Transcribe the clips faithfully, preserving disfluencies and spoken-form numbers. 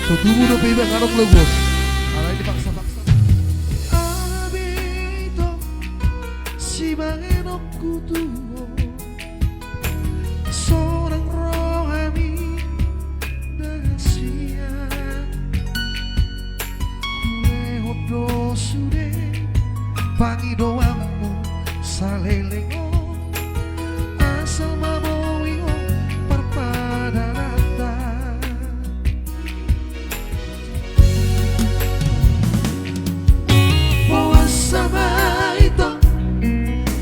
So tubu dope iba, ngarok logo. Alai dipaksa-paksa. Abe ito, sibahenonku tu ho. Sonang rohami na sian. Hulehon do sude pangidoanmu saleleng on. Asa ma boi ho parpadananta. Boasa ma ito,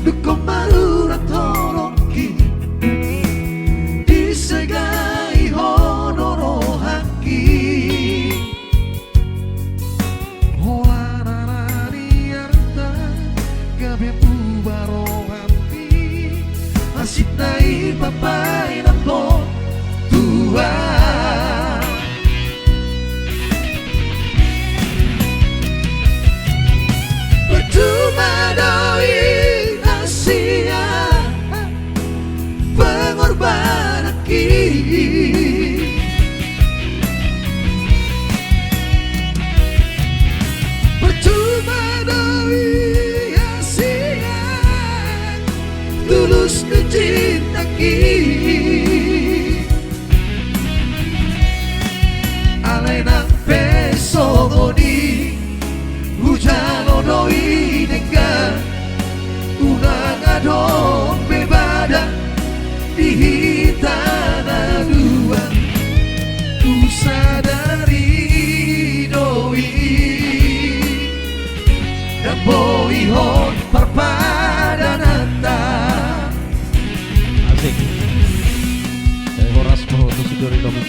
dungkon marurat holongki, disegai ho do rohangki. Holan ala ni arta, gabe muba roham. Asing na i pambahenanmu Tuhan. Percuma do i na sian pengorbananki. Percuma do i na sian tulus ni cintaki. Alai nang pe songon i, hujalo do i denggan, unang adong pe badan di hita na dua. Husadari do i, ndang boi hot parpadananta. Asik. Eh, horas ma ho tu si Dori Domen.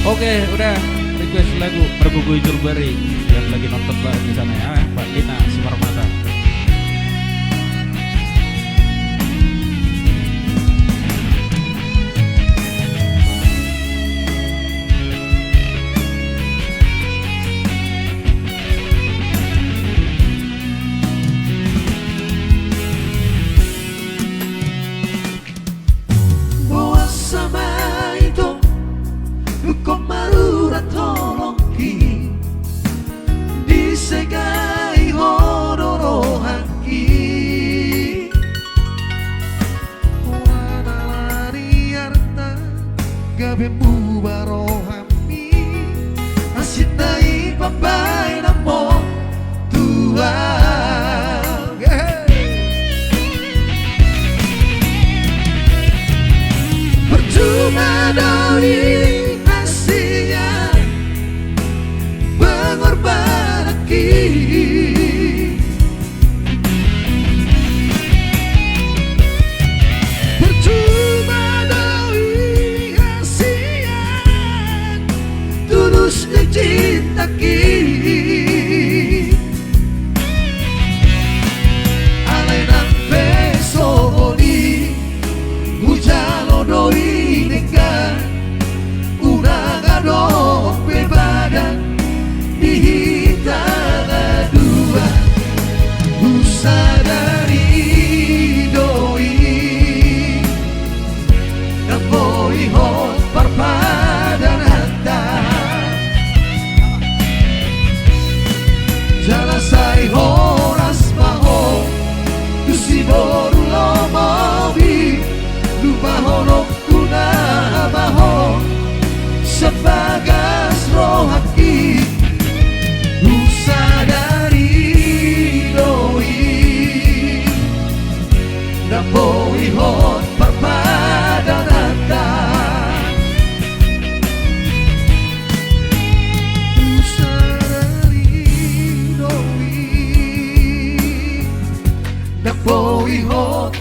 Oke, udah request lagu Margogoi Jurbari yang lagi nonton, Pak, di sana ya, Pak Dina Simarmata. Boasa ma ito, dungkon marurat holongki, disegai ho do rohangki. Holan ala ni arta, gabe muba roham. Asing na i pambahenanmu Tuhan. Percuma do i na sian pengorbananki. Percuma do i na sian tulus ni cintaki. Alai nang pe songon i, hujalo do i denggan, unang adong pe badan di hita na dua. Husadari do i, ndang boi hot parpadananta. Jala sai horas ma ho tu si boru lomo i, lupa holong Guna ma ho sian bagas rohangki. Husadari do i, ndang boi hot parpadananta. Husadari do i, ndang boi hot